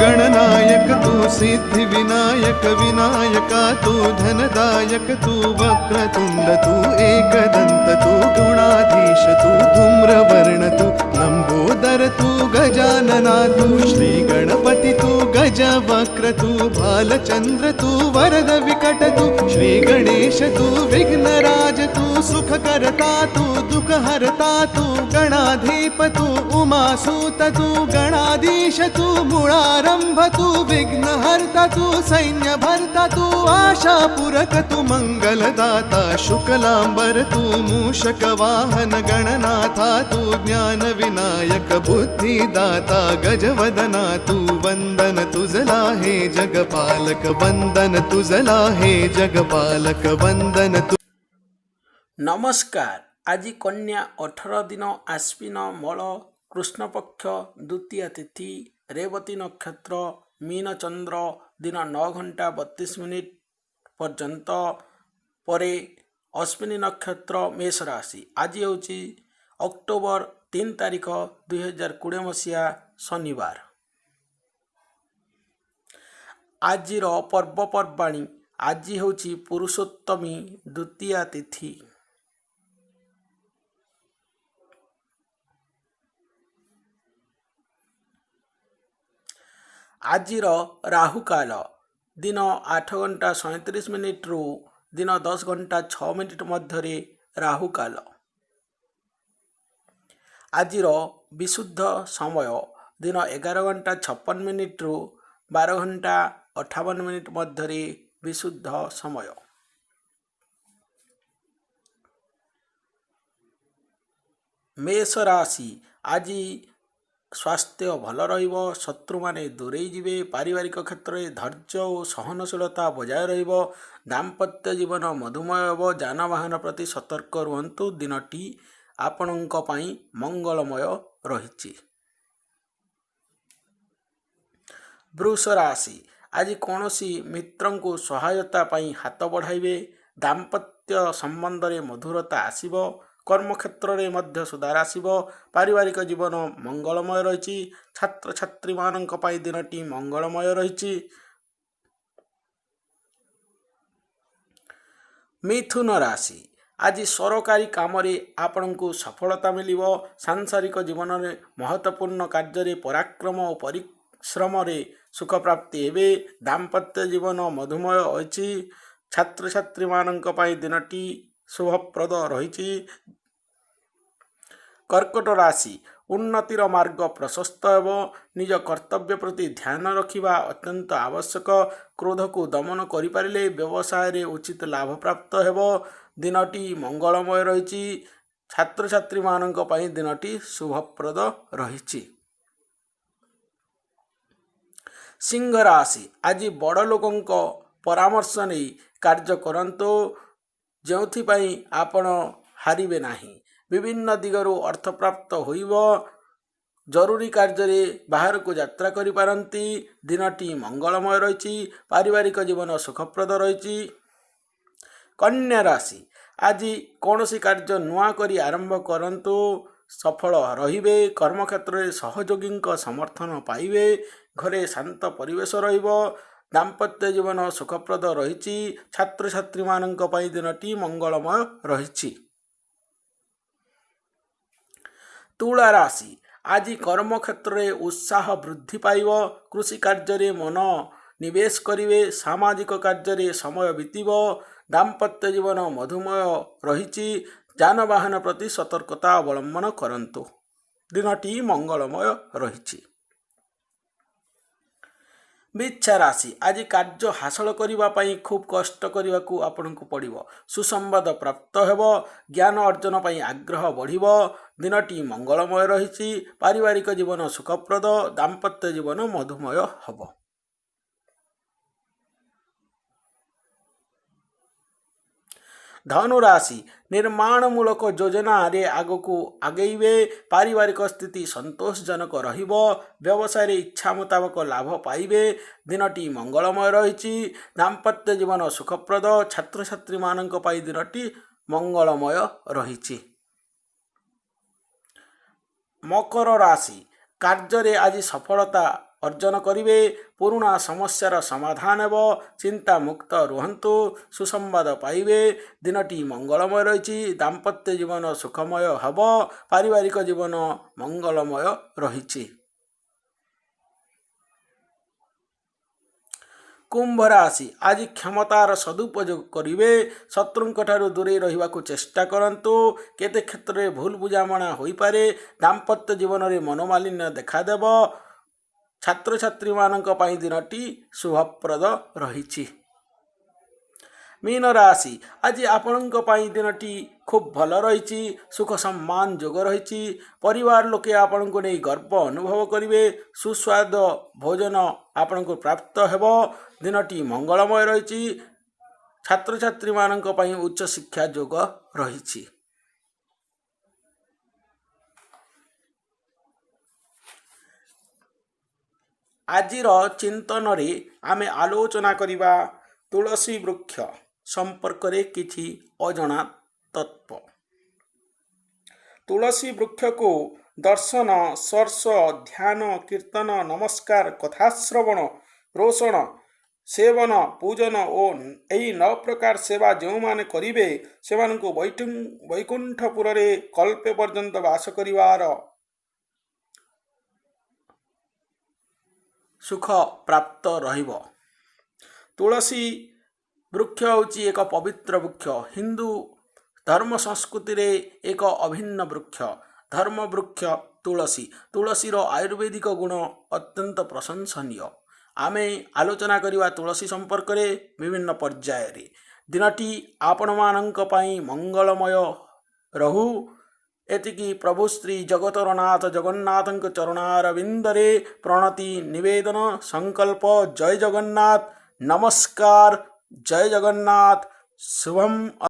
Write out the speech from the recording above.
गणनायक तू सिद्धि विनायक विनायका तू धनदायक तू वक्रतुंड तू एकदंत तू गुणाधीश तू धूम्रवर्ण तू लंबोदर तू गजानना तू श्री गणपती तू गजवक्र तू भालचंद्र तू वरद विकट तू श्री गणेश तू विघ्नराज तू सुख करता तू दुःख हरता तू गणाधीप तू उमासूत तू गणाधीश तू मुळारंभ तू विघ्नहर्ता तू सैन्य भरता तू आशापूरक तू मंगलदाता शुक्लांबर तू मूषक वाहन गणनाथा तू ज्ञान विनायक बुद्धिदाता गजवदना तू वंदन तुझला हे जगपालक वंदन तुझला हे जगपालक वंदन तु ନମସ୍କାର। ଆଜି କନ୍ୟା 18 ଦିନ ଆଶ୍ୱିନ ମଳ କୃଷ୍ଣପକ୍ଷ ଦ୍ୱିତୀୟା ତିଥି, ରେବତୀ ନକ୍ଷତ୍ର, ମୀନଚନ୍ଦ୍ର ଦିନ 9 ଘଣ୍ଟା 32 ମିନିଟ୍ ପର୍ଯ୍ୟନ୍ତ, ପରେ ଅଶ୍ୱିନୀ ନକ୍ଷତ୍ର, ମେଷ ରାଶି। ଆଜି ହେଉଛି ଅକ୍ଟୋବର 3 ତାରିଖ, 2020 ମସିହା, ଶନିବାର। ଆଜିର ପର୍ବପର୍ବାଣୀ। ଆଜି ହେଉଛି ପୁରୁଷୋତ୍ତମୀ ଦ୍ୱିତୀୟା ତିଥି। ଆଜିର ରାହୁକାଳ ଦିନ 8 ଘଣ୍ଟା 37 ମିନିଟ୍ରୁ ଦିନ 10 ଘଣ୍ଟା 6 ମିନିଟ୍ ମଧ୍ୟରେ ରାହୁକାଳ। ଆଜିର ବିଶୁଦ୍ଧ ସମୟ ଦିନ 11 ଘଣ୍ଟା 56 ମିନିଟ୍ରୁ 12 ଘଣ୍ଟା 58 ମିନିଟ୍ ମଧ୍ୟରେ ବିଶୁଦ୍ଧ ସମୟ। ମେଷ ରାଶି, ଆଜି ସ୍ୱାସ୍ଥ୍ୟ ଭଲ ରହିବ, ଶତ୍ରୁମାନେ ଦୂରେଇ ଯିବେ। ପାରିବାରିକ କ୍ଷେତ୍ରରେ ଧୈର୍ଯ୍ୟ ଓ ସହନଶୀଳତା ବଜାୟ ରହିବ। ଦାମ୍ପତ୍ୟ ଜୀବନ ମଧୁମୟ ହେବ। ଯାନବାହନ ପ୍ରତି ସତର୍କ ରୁହନ୍ତୁ। ଦିନଟି ଆପଣଙ୍କ ପାଇଁ ମଙ୍ଗଳମୟ ରହିଛି। ବୃଷ ରାଶି, ଆଜି କୌଣସି ମିତ୍ରଙ୍କୁ ସହାୟତା ପାଇଁ ହାତ ବଢ଼ାଇବେ। ଦାମ୍ପତ୍ୟ ସମ୍ବନ୍ଧରେ ମଧୁରତା ଆସିବ। କର୍ମକ୍ଷେତ୍ରରେ ମଧ୍ୟ ସୁଧାର ଆସିବ। ପାରିବାରିକ ଜୀବନ ମଙ୍ଗଳମୟ ରହିଛି। ଛାତ୍ରଛାତ୍ରୀମାନଙ୍କ ପାଇଁ ଦିନଟି ମଙ୍ଗଳମୟ ରହିଛି। ମିଥୁନ ରାଶି, ଆଜି ସରକାରୀ କାମରେ ଆପଣଙ୍କୁ ସଫଳତା ମିଳିବ। ସାଂସାରିକ ଜୀବନରେ ମହତ୍ତ୍ୱପୂର୍ଣ୍ଣ କାର୍ଯ୍ୟରେ ପରାକ୍ରମ ଓ ପରିଶ୍ରମରେ ସୁଖପ୍ରାପ୍ତି ହେବେ। ଦାମ୍ପତ୍ୟ ଜୀବନ ମଧୁମୟ ଅଛି। ଛାତ୍ରଛାତ୍ରୀମାନଙ୍କ ପାଇଁ ଦିନଟି ଶୁଭପ୍ରଦ ରହିଛି। କର୍କଟ ରାଶି, ଉନ୍ନତିର ମାର୍ଗ ପ୍ରଶସ୍ତ ହେବ। ନିଜ କର୍ତ୍ତବ୍ୟ ପ୍ରତି ଧ୍ୟାନ ରଖିବା ଅତ୍ୟନ୍ତ ଆବଶ୍ୟକ। କ୍ରୋଧକୁ ଦମନ କରିପାରିଲେ ବ୍ୟବସାୟରେ ଉଚିତ ଲାଭ ପ୍ରାପ୍ତ ହେବ। ଦିନଟି ମଙ୍ଗଳମୟ ରହିଛି। ଛାତ୍ରଛାତ୍ରୀମାନଙ୍କ ପାଇଁ ଦିନଟି ଶୁଭପ୍ରଦ ରହିଛି। ସିଂହ ରାଶି, ଆଜି ବଡ଼ ଲୋକଙ୍କ ପରାମର୍ଶ ନେଇ କାର୍ଯ୍ୟ କରନ୍ତୁ, ଯେଉଁଥିପାଇଁ ଆପଣ ହାରିବେ ନାହିଁ। ବିଭିନ୍ନ ଦିଗରୁ ଅର୍ଥପ୍ରାପ୍ତ ହୋଇବ। ଜରୁରୀ କାର୍ଯ୍ୟରେ ବାହାରକୁ ଯାତ୍ରା କରିପାରନ୍ତି। ଦିନଟି ମଙ୍ଗଳମୟ ରହିଛି। ପାରିବାରିକ ଜୀବନ ସୁଖପ୍ରଦ ରହିଛି। କନ୍ୟା ରାଶି, ଆଜି କୌଣସି କାର୍ଯ୍ୟ ନୂଆ କରି ଆରମ୍ଭ କରନ୍ତୁ, ସଫଳ ରହିବେ। କର୍ମକ୍ଷେତ୍ରରେ ସହଯୋଗୀଙ୍କ ସମର୍ଥନ ପାଇବେ। ଘରେ ଶାନ୍ତ ପରିବେଶ ରହିବ। ଦାମ୍ପତ୍ୟ ଜୀବନ ସୁଖପ୍ରଦ ରହିଛି। ଛାତ୍ରଛାତ୍ରୀମାନଙ୍କ ପାଇଁ ଦିନଟି ମଙ୍ଗଳମୟ ରହିଛି। ତୁଳା ରାଶି, ଆଜି କର୍ମକ୍ଷେତ୍ରରେ ଉତ୍ସାହ ବୃଦ୍ଧି ପାଇବ। କୃଷି କାର୍ଯ୍ୟରେ ମନ ନିବେଶ କରିବେ। ସାମାଜିକ କାର୍ଯ୍ୟରେ ସମୟ ବିତିବ। ଦାମ୍ପତ୍ୟ ଜୀବନ ମଧୁମୟ ରହିଛି। ଯାନବାହନ ପ୍ରତି ସତର୍କତା ଅବଲମ୍ବନ କରନ୍ତୁ। ଦିନଟି ମଙ୍ଗଳମୟ ରହିଛି। ବିଛା ରାଶି, ଆଜି କାର୍ଯ୍ୟ ହାସଲ କରିବା ପାଇଁ ଖୁବ୍ କଷ୍ଟ କରିବାକୁ ଆପଣଙ୍କୁ ପଡ଼ିବ। ସୁସମ୍ବାଦ ପ୍ରାପ୍ତ ହେବ। ଜ୍ଞାନ ଅର୍ଜନ ପାଇଁ ଆଗ୍ରହ ବଢ଼ିବ। ଦିନଟି ମଙ୍ଗଳମୟ ରହିଛି। ପାରିବାରିକ ଜୀବନ ସୁଖପ୍ରଦ, ଦାମ୍ପତ୍ୟ ଜୀବନ ମଧୁମୟ ହେବ। ଧନୁରାଶି, ନିର୍ମାଣମୂଳକ ଯୋଜନାରେ ଆଗକୁ ଆଗେଇବେ। ପାରିବାରିକ ସ୍ଥିତି ସନ୍ତୋଷଜନକ ରହିବ। ବ୍ୟବସାୟରେ ଇଚ୍ଛା ମୁତାବକ ଲାଭ ପାଇବେ। ଦିନଟି ମଙ୍ଗଳମୟ ରହିଛି। ଦାମ୍ପତ୍ୟ ଜୀବନ ସୁଖପ୍ରଦ। ଛାତ୍ରଛାତ୍ରୀମାନଙ୍କ ପାଇଁ ଦିନଟି ମଙ୍ଗଳମୟ ରହିଛି। ମକର ରାଶି, କାର୍ଯ୍ୟରେ ଆଜି ସଫଳତା ଅର୍ଜନ କରିବେ। ପୁରୁଣା ସମସ୍ୟାର ସମାଧାନ ହେବ। ଚିନ୍ତାମୁକ୍ତ ରୁହନ୍ତୁ, ସୁସମ୍ବାଦ ପାଇବେ। ଦିନଟି ମଙ୍ଗଳମୟ ରହିଛି। ଦାମ୍ପତ୍ୟ ଜୀବନ ସୁଖମୟ ହେବ। ପାରିବାରିକ ଜୀବନ ମଙ୍ଗଳମୟ ରହିଛି। କୁମ୍ଭ ରାଶି, ଆଜି କ୍ଷମତାର ସଦୁପଯୋଗ କରିବେ। ଶତ୍ରୁଙ୍କ ଠାରୁ ଦୂରେଇ ରହିବାକୁ ଚେଷ୍ଟା କରନ୍ତୁ। କେତେ କ୍ଷେତ୍ରରେ ଭୁଲ ବୁଝାମଣା ହୋଇପାରେ। ଦାମ୍ପତ୍ୟ ଜୀବନରେ ମନୋମାଳିନ୍ୟ ଦେଖାଦେବ। ଛାତ୍ରଛାତ୍ରୀମାନଙ୍କ ପାଇଁ ଦିନଟି ଶୁଭପ୍ରଦ ରହିଛି। ମୀନ ରାଶି, ଆଜି ଆପଣଙ୍କ ପାଇଁ ଦିନଟି ଖୁବ୍ ଭଲ ରହିଛି। ସୁଖ ସମ୍ମାନ ଯୋଗ ରହିଛି। ପରିବାର ଲୋକେ ଆପଣଙ୍କୁ ନେଇ ଗର୍ବ ଅନୁଭବ କରିବେ। ସୁସ୍ୱାଦ ଭୋଜନ ଆପଣଙ୍କୁ ପ୍ରାପ୍ତ ହେବ। ଦିନଟି ମଙ୍ଗଳମୟ ରହିଛି। ଛାତ୍ରଛାତ୍ରୀମାନଙ୍କ ପାଇଁ ଉଚ୍ଚଶିକ୍ଷା ଯୋଗ ରହିଛି। ଆଜିର ଚିନ୍ତନରେ ଆମେ ଆଲୋଚନା କରିବା ତୁଳସୀ ବୃକ୍ଷ ସମ୍ପର୍କରେ କିଛି ଅଜଣା ତତ୍ତ୍ୱ। ତୁଳସୀ ବୃକ୍ଷକୁ ଦର୍ଶନ, ସ୍ପର୍ଶ, ଧ୍ୟାନ, କୀର୍ତ୍ତନ, ନମସ୍କାର, କଥାଶ୍ରବଣ, ରୋଷଣ, ସେବନ, ପୂଜନ ଓ ଏହି ନଅ ପ୍ରକାର ସେବା ଯେଉଁମାନେ କରିବେ, ସେମାନଙ୍କୁ ବୈକୁଣ୍ଠପୁରରେ କଳ୍ପେ ପର୍ଯ୍ୟନ୍ତ ବାସ କରିବାର ସୁଖ ପ୍ରାପ୍ତ ରହିବ। ତୁଳସୀ ବୃକ୍ଷ ହେଉଛି ଏକ ପବିତ୍ର ବୃକ୍ଷ। ହିନ୍ଦୁ ଧର୍ମ ସଂସ୍କୃତିରେ ଏକ ଅଭିନ୍ନ ବୃକ୍ଷ, ଧର୍ମ ବୃକ୍ଷ ତୁଳସୀ। ତୁଳସୀର ଆୟୁର୍ବେଦିକ ଗୁଣ ଅତ୍ୟନ୍ତ ପ୍ରଶଂସନୀୟ। ଆମେ ଆଲୋଚନା କରିବା ତୁଳସୀ ସମ୍ପର୍କରେ ବିଭିନ୍ନ ପର୍ଯ୍ୟାୟରେ। ଦିନଟି ଆପଣମାନଙ୍କ ପାଇଁ ମଙ୍ଗଳମୟ ରହୁ, ଏତିକି ପ୍ରଭୁ ଶ୍ରୀ ଜଗତର ନାଥ ଜଗନ୍ନାଥଙ୍କ ଚରଣାରବିନ୍ଦରେ ପ୍ରଣତି, ନିବେଦନ, ସଂକଳ୍ପ। ଜୟ ଜଗନ୍ନାଥ। ନମସ୍କାର। ଜୟ ଜଗନ୍ନାଥ। ଶୁଭମ।